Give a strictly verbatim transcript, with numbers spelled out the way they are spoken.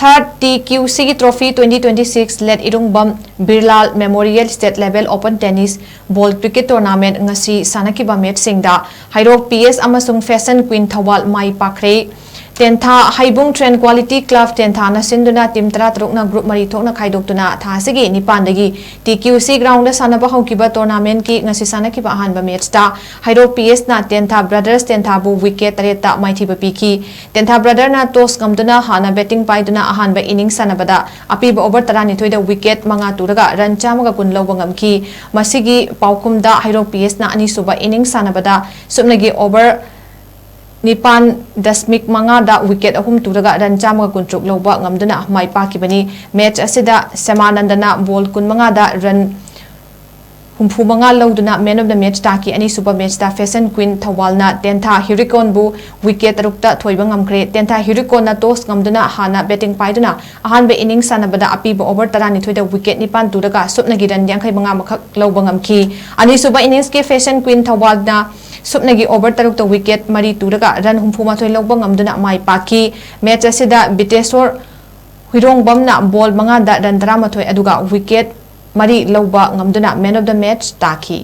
Third T Q C ꯒꯤ trophy twenty twenty-six Late ꯏꯔꯨꯡꯕꯝ ꯕꯤꯔꯂꯥꯜ Memorial State Level Open Tennis Ball Cricket Tournament ꯉꯁꯤ ꯁꯥꯟꯅꯈꯤꯕ matchꯁꯤꯡꯗ ꯍꯩꯔꯣꯛ P S ꯑꯃꯁꯨꯡ Fashion Queen Thoubal ꯃꯥꯏ ꯄꯥꯛꯈ꯭ꯔꯦ꯫ ꯇꯦꯟꯊꯥ ꯍꯩꯕꯨꯡ Trend Quality Club ꯇꯦꯟꯊꯥꯅ ꯁꯤꯟꯗꯨꯅ team ꯇꯔꯥꯇꯔꯨꯛꯅ group ꯃꯔꯤ ꯊꯣꯛꯅ ꯈꯥꯏꯗꯣꯛꯇꯨꯅ ꯊꯥ ꯑꯁꯤꯒꯤ ꯅꯤꯄꯥꯟꯗꯒꯤ T Q C ground ꯗ ꯁꯥꯟꯅꯕ ꯍꯧꯈꯤꯕ tournament ꯀꯤ ꯉꯁꯤ ꯁꯥꯟꯅꯈꯤꯕ ꯑꯍꯥꯟꯕ match ꯇ ꯍꯩꯔꯣꯛ P S ꯅ ꯇꯦꯟꯊꯥ Brothers ꯇꯦꯟꯊꯥꯕꯨ wicket ꯇꯔꯦꯠꯇ ꯃꯥꯏꯊꯤꯕ ꯄꯤꯈꯤ꯫ ꯇꯦꯟꯊꯥ Brother ꯅ toss ꯉꯝꯗꯨꯅ ꯍꯥꯟꯅ batting ꯄꯥꯏꯗꯨꯅ ꯑꯍꯥꯟꯕ innings ꯁꯥꯟꯅꯕꯗ ꯑꯄꯤꯕ over ꯇꯔꯥꯅꯤꯊꯣꯏꯗ wicket ꯃꯉꯥ ꯇꯨꯔꯒ run ꯆꯥꯝꯃꯒ ꯀꯨꯟ ꯂꯧꯕ ꯉꯝꯈꯤ꯫ ꯃꯁꯤꯒꯤ ꯄꯥꯎꯈꯨꯝꯗ ꯍꯩꯔꯣꯛ P S ꯅ ꯑꯅꯤꯁꯨꯕ innings ꯁꯥꯟꯅꯕꯗ ꯁꯨꯞꯅꯒꯤ over ꯅꯤꯄꯥꯟ ꯗꯁꯃꯤꯛ ꯃꯉꯥꯗ wicket ꯑꯍꯨꯝ ꯇꯨꯔꯒ run ꯆꯥꯝꯃꯒ ꯀꯨꯟꯇꯔꯨꯛ ꯂꯧꯕ ꯉꯝꯗꯨꯅ ꯃꯥꯏ ꯄꯥꯛꯈꯤꯕꯅꯤ꯫ Match ꯑꯁꯤꯗ ꯁꯦꯃꯥꯅꯟꯗꯅ ball ꯀꯨꯟꯃꯉꯥꯗ run ꯍꯨꯝꯐꯨꯃꯉꯥ ꯂꯧꯗꯨꯅ man of the match ꯇꯥꯈꯤ꯫ ꯑꯅꯤꯁꯨꯕ match ꯇ Fashion Queen ꯊꯧꯕꯥꯜꯅ ꯇꯦꯟꯊꯥ ꯍꯤꯔꯤꯀꯣꯟꯕꯨ wicket ꯇꯔꯨꯛꯇ ꯊꯣꯏꯕ ꯉꯝꯈ꯭ꯔꯦ꯫ ꯇꯦꯟꯊꯥ ꯍꯤꯔꯤꯀꯣꯟꯅ toss ꯉꯝꯗꯨꯅ ꯍꯥꯟꯅ batting ꯄꯥꯏꯗꯨꯅ ꯑꯍꯥꯟꯕ innings ꯁꯥꯟꯅꯕꯗ ꯑꯄꯤꯕ over ꯇꯔꯥꯅꯤꯊꯣꯏꯗ wicket ꯅꯤꯄꯥꯟ ꯇꯨꯔꯒ ꯁꯨꯞꯅꯒꯤ run ꯌꯥꯡꯈꯩ ꯃꯉꯥ ꯃꯈꯛ ꯂꯧꯕ ꯉꯝꯈꯤ꯫ ꯑꯅꯤꯁꯨꯕ innings ꯀꯤ Fashion Queen ꯊꯧꯕꯥꯜꯅ ꯁꯨꯞꯅꯒꯤ over ꯇꯔꯨꯛꯇ wicket ꯃꯔꯤ ꯇꯨꯔꯒ run ꯍꯨꯝꯐꯨꯃꯥꯊꯣꯏ ꯂꯧꯕ ꯉꯝꯗꯨꯅ ꯃꯥꯏ ꯄꯥꯛꯈꯤ꯫ Match ꯑꯁꯤꯗ ꯕꯤꯇꯦꯁꯣꯔ ꯍꯨꯏꯔꯣꯡꯕꯝꯅ ball ꯃꯉꯥꯗ run ꯇꯔꯥꯃꯥꯊꯣꯏ ꯑꯗꯨꯒ wicket ꯃꯔꯤ ꯂꯧꯕ ꯉꯝꯗꯨꯅ man of the match ꯇꯥꯈꯤ꯫